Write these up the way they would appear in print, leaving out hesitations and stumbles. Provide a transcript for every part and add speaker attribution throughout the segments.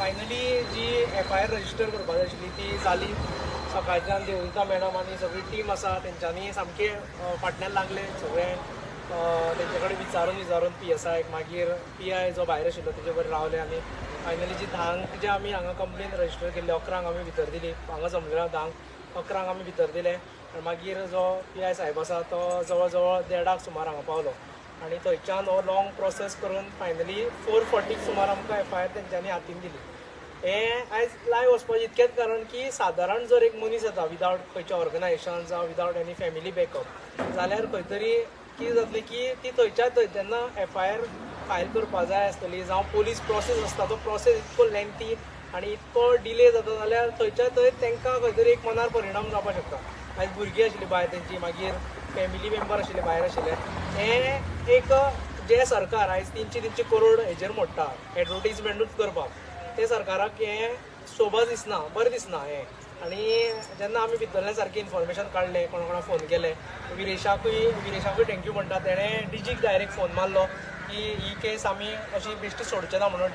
Speaker 1: Finally जी FIR register करपा जाय आशिल्ली ती जाली. सकाळच्यान देवदुता मॅडम आनी सगळी टीम आसा तेंच्यांनी सामकें फाटल्यान लागले सगळे, तेंचे कडेन विचारून विचारून पीएसआयक, मागीर पीआय जो भायर आशिल्लो तेजे बरें रावले आनी फायनली जी 10क जे आमी हांगा कंप्लेन रजिस्टर केल्ली, 11क आमी भितर दिली. हांगा जमलेलो 10क 11क आमी भितर दिले आनी मागीर जो पीआय साहेब आसा तो जवळ जवळ 1:30क सुमार हांगा पावलो आनी थंयच्यान हो लॉंग प्रोसेस करून फायनली 4:40 सुमार आमकां एफआयआर तेंच्यांनी हातीन दिली. हें आयज लायव वचपाचें इतकेंच कारण की सादारण जर एक मनीस येता विदावट खंयचें ऑर्गनायजेशन जावं विदावट एनी फॅमिली बॅकअप जाल्यार खंय तरी कितें जातलें की ती थंयच्या थंय जेन्ना एफआयआर फायल करपा जाय आसतली जावं पोलीस प्रोसेस आसता, तो प्रोसेस इतको लेंथी आनी इतको डिले जाता जाल्यार थंयच्या थंय तांकां खंय तरी एक मनार परिणाम जावपाक शकता. आयज भुरगीं आशिल्लीं भायर तेंची, मागीर फॅमिली मेंबर आशिल्ले भायर आशिल्ले. हें एक जें सरकार आयज 300 300 करोड हेजेर मोडटा एडवर्टीजमेंटूच करपाक, तें सरकाराक हें शोभा दिसना, बरें दिसना हें. आनी जेन्ना आमी भितरल्यान सारकें इन्फॉर्मेशन काडलें, कोणा कोणा फोन केले, विरेशाकूय thank you म्हणटा, तेणें डीजीक डायरेक्ट फोन मारलो की ही केस आमी अशी बेश्टी सोडचे ना म्हणून.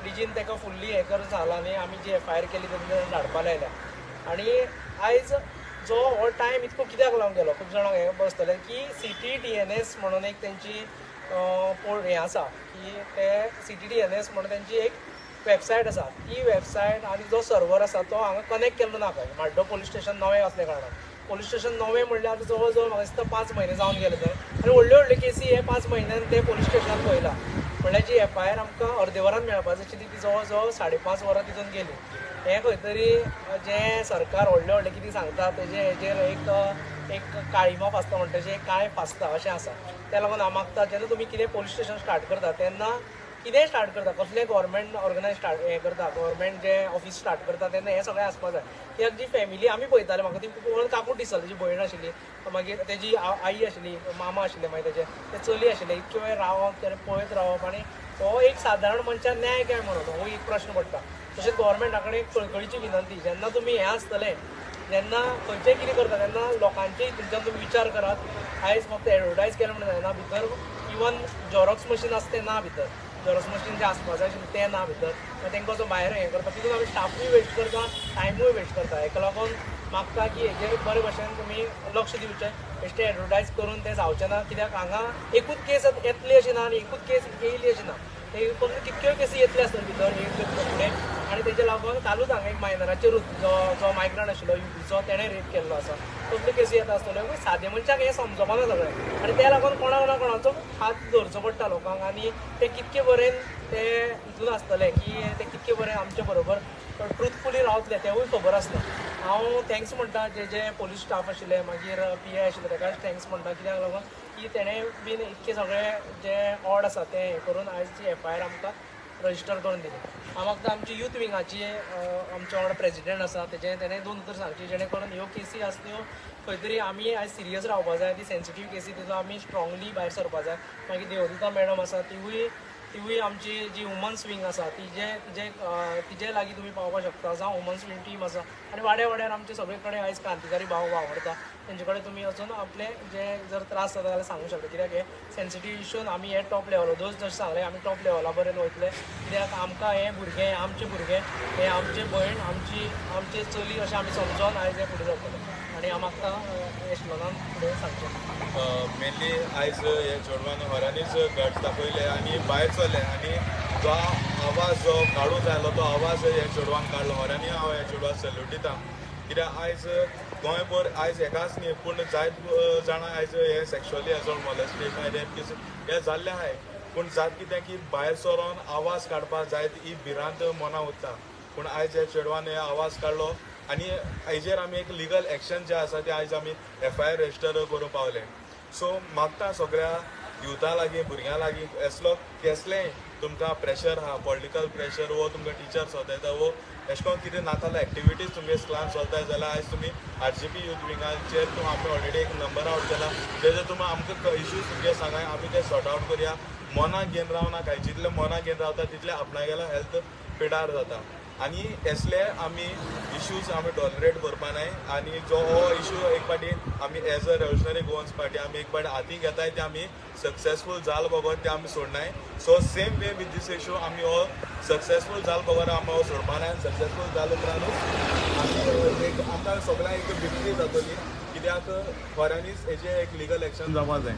Speaker 1: डीजीन ताका फुल्ली हें करून सांगलां आनी आमी जी एफआयआर केली तेन्ना धाडपा लायल्या. आनी आयज जो हो टायम इतको कित्याक लागून गेलो, खूब जाणांक हें बसतलें की सीटीडीएनएस म्हणून एक तेंची हें आसा की ते सीटीडीएनएस म्हणून तेंची एक वेबसायट आसा. ती वेबसायट आनी जो सर्वर आसा तो हांगा कनेक्ट केल्लो ना खंय म्हाड्डो पोलीस स्टेशन नवें आसल्या कारणान. पोलीस स्टेशन नवें म्हणल्यार आतां जवळ जवळ म्हाका दिसता 5 म्हयने जावन गेले थंय आनी व्हडल्यो व्हडल्यो केसी हे 5 म्हयन्यान ते पोलीस स्टेशनान पळयला. म्हणल्यार जी एफआयआर आमकां अर्दे वरान मेळपाची आशिल्ली ती जवळ जवळ 5.5 वरां तितून गेली. हें खंय तरी जें सरकार व्हडलें व्हडलें कितें सांगता तेजें हेजेर एक एक काळिमा फासता म्हणटा तशें कांय फासता अशें आसा. त्या लागून हांव मागता जेन्ना तुमी कितें पोलीस स्टेशन स्टार्ट करता तेन्ना कितेंय स्टार्ट करता, कसलें गव्हर्मेंट ऑर्गनायज स्टार्ट हें करता, गव्हर्मेंट जें ऑफीस स्टार्ट करता तेन्ना हें सगळें आसपा जाय. कित्याक जी फॅमिली आमी पळयताले, म्हाका ती पळोवन काकूट दिसताली. तेजी भयण आशिल्ली, मागीर तेजी आई आशिल्ली, मामा आशिल्ले, मागीर तेजे ते चली आशिल्ले. इतके वेळ रावप, तेणें पळयत रावप आनी हो एक सादारण मनशान न्याय काय म्हणून हो एक प्रश्न पडटा. तशेंच गव्हर्मेंटा कडेन एक कळकळीची विनंती, जेन्ना तुमी हें आसतलें, जेन्ना खंयचें कितें करता तेन्ना लोकांचे हितूंतल्यान तुमी विचार करात. आयज फक्त एडवर्टायज केलें म्हणून जायना, भितर इवन झेरॉक्स मशीन आसा तें ना, भितर झेरॉक्स मशीन जें आसपा जाय आशिल्लें तें ना भितर. मागीर तांकां असो भायर हें करता, तितून आमी स्टाफूय वेस्ट करता, टायमूय वेस्ट करता. हेका लागून मागता की हेजेर बरे भशेन तुमी लक्ष दिवचें. बेश्टें एडवर्टायज करून तें जावचें ना, कित्याक हांगा एकूच केस येतली अशी ना आनी एकूच केस येयली अशी ना, कितक्योय केसी येतले आसतल्यो भितर एक फुडें. आनी तेजे लागून कालूच हांगा एक मायनराचेरूच जो जो मायग्रंट आशिल्लो युपीचो तेणें रेप केल्लो आसा, तसल्यो केसी येता आसतल्यो. सादे मनशाक हें समजपाना सगळें आनी ते लागून कोणा कोणा कोणाचो हात धरचो पडटा लोकांक आनी ते कितके बरेन ते हितून आसतले की ते कितके बरें आमचे बरोबर ट्रुथफुली रावतले तेवूय खबर आसना. हांव thanks म्हणटा जे जे पोलीस स्टाफ आशिल्ले, मागीर पीआय आशिल्ले ताका thanks म्हणटा, कित्याक लागून की तेणें बीन इतके सगळे जे ऑड आसा तें हें करून आयज जी एफआयआर आमकां रजिस्टर करून दिली. हांव मागता आमची यूथ विंगाची आमच्या वांगडा प्रेजिडेंट आसा तेजें तेणें 2 उतरां सांगची, जेणे करून ह्यो केसी आसा त्यो खंय तरी आमी आयज सिरियस रावपा जाय. ती सेन्सिटीव केसी तितून आमी स्ट्रॉंगली भायर सरपा जाय. मागीर देवदुता मॅडम आसा तिवूय आमची जी वुमन्स विंग आसा तिजे तिजे तिजे लागीं तुमी पावपाक शकता, जावं वुमन्स विंग टीम आसा आनी वाड्या वाड्यार आमचे सगळे कडेन आयज क्रांतिकारी भाव वावरता तेंचे कडेन तुमी वचून आपले जे जर त्रास जाता जाल्यार सांगूंक शकता. कित्याक हे सेन्सिटीव इशून आमी हे टॉप लेवल दोस्त जशें सांगलें आमी टॉप लेवला पर्यंत वयतले, कित्याक आमकां हे भुरगे आमचे भुरगे हे आमचे भयण आमची आमचे चली अशें आमी समजोन आयज हे फुडें सरतले. आनी हांव मागता एशलॉनान फुडें सांगचें.
Speaker 2: मेनली आयज हे चेडवान खऱ्यांनीच गट्स दाखयले आनी भायर सरले आनी जो आवाज जो काडूंक जाय आसलो तो आवाज हे चेडवान काडलो. खऱ्यांनी हांव ह्या चेडवाक सल्यूट दिता, कित्याक आयज गोंयभर आयज हेकाच न्ही पूण जायत जाणां आयज हे sexually assault molestation rape case हे जाल्ले आहाय, पूण जात कितें की भायर सरोन आवाज काडपाक जायत ही भिरांत मना उरता. पूण आयज ह्या चेडवान हे आवाज काडलो आनी हेजेर आमी एक लिगल एक्शन जें आसा तें आयज आमी एफआयआर रजिस्टर करूंक पावले. सो मागता सगळ्या युथा लागीं भुरग्यां लागीं असलो केसलेंय तुमकां प्रेशर आहा, पॉलिटिकल प्रेशर वो तुमकां टिचर चलता वो एशें करून कितें नाका एक्टिविटीज तुमगे स्कुलान चलता जाल्यार आयज तुमी आरजीपी यूथ विंगाचेर तुमी आमी ऑलरेडी एक नंबर आवट केला, तेजेर तुमी आमकां इश्यूज तुमगे सांगाय, आमी ते सॉर्ट आवट करया. मनाक घेवन रावनाकाय, जितले मनाक घेवन रावता तितले आपणागेलो हेल्थ पिडार जाता. आनी असले आमी इश्यूज आमी टॉलरेट करपा नाय. आनी जो हो इशू एक फावटी आमी as a Revolutionary Goans Party आमी एक फावटी हाती घेताय ते आमी सक्सेसफूल जाल बगर ते आमी सोडनाय. So same way with this issue आमी हो सक्सेसफूल जाल बगर आमी हो सोडपा नाय. सक्सेसफूल जाल उपरांतूच आमी एक आमकां सगळ्यांक एक विक्ट्री जातली, कित्याक खऱ्यांनीच हेजें एक लिगल एक्शन जावपा जाय.